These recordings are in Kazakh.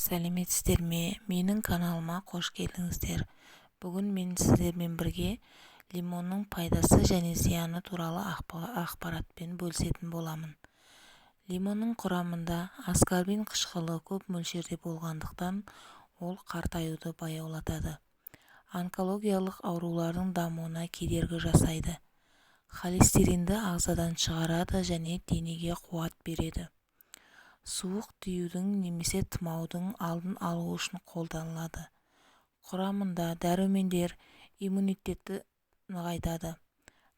Сәлеметсіздер ме? Менің каналыма қош келдіңіздер! Бүгін мен сіздермен бірге лимонның пайдасы және зияны туралы ақпаратпен бөлісетін боламын. Лимонның құрамында аскорбин қышқылы көп мөлшерде болғандықтан, ол қартаюды баяулатады, онкологиялық аурулардың дамуына кедергі жасайды, холестеринді ағзадан шығарады және денеге қуат береді. Суық тиюдің немесе тұмаудың алдын алу үшін қолданылады. Құрамында дәрумендер иммунитетті нығайтады.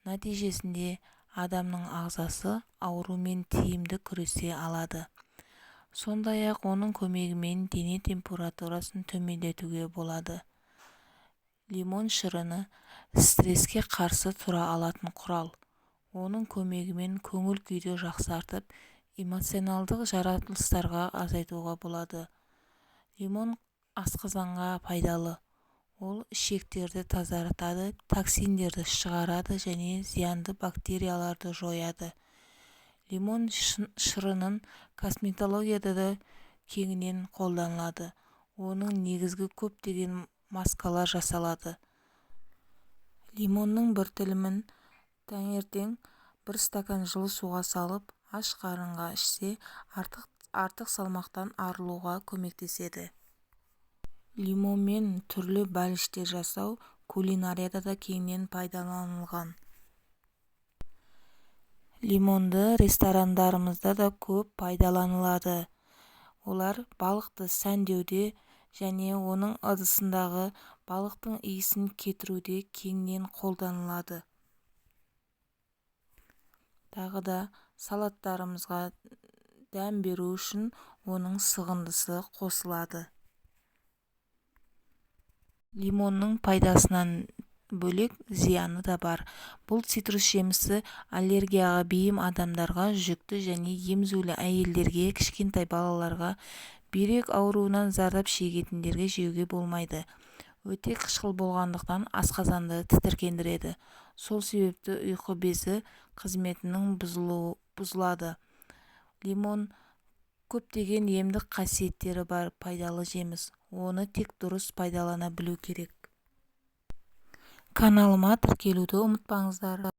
Нәтижесінде адамның ағзасы аурумен тиімді күресе алады. Сондай-ақ оның көмегімен дене температурасын төмендетуге болады. Лимон шырыны стресске қарсы тұра алатын құрал. Оның көмегімен көңіл-күйді жақсартып, эмоционалдық жарылыстарға азайтуға болады. Лимон асқазанға пайдалы. Ол ішектерді тазартады, токсиндерді шығарады және зиянды бактерияларды жояды. Лимон шырынын косметологияда да кеңінен қолданылады. Оның негізгі көптеген маскалар жасалады. Лимонның бір тілімін таңертең бір стакан жылы суға салып, аш қарынға ішсе, артық салмақтан арылуға көмектеседі. Лимонмен түрлі бәліштер жасау кулинарияда да кеңінен пайдаланылған. Лимонды ресторандарымызда да көп пайдаланылады. Олар балықты сәндеуде және оның ыдысындағы балықтың иісін кетіруде кеңінен қолданылады. Тағы да салаттарымызға дәм беру үшін оның сығындысы қосылады. Лимонның пайдасынан бөлек зияны да бар. Бұл цитрус жемісі аллергияға бейім адамдарға, жүкті және емізулі әйелдерге, кішкентай балаларға, бүйрек ауруынан зардап шегетіндерге жеуге болмайды. Өте қышқыл болғандықтан асқазанды тітіркендіреді. Сол себепті ұйқы безі қызметінің бұзылады. Лимон көптеген емдік қасиеттері бар пайдалы жеміс. Оны тек дұрыс пайдалана білу керек. Каналыма тіркелуді ұмытпаңыздар.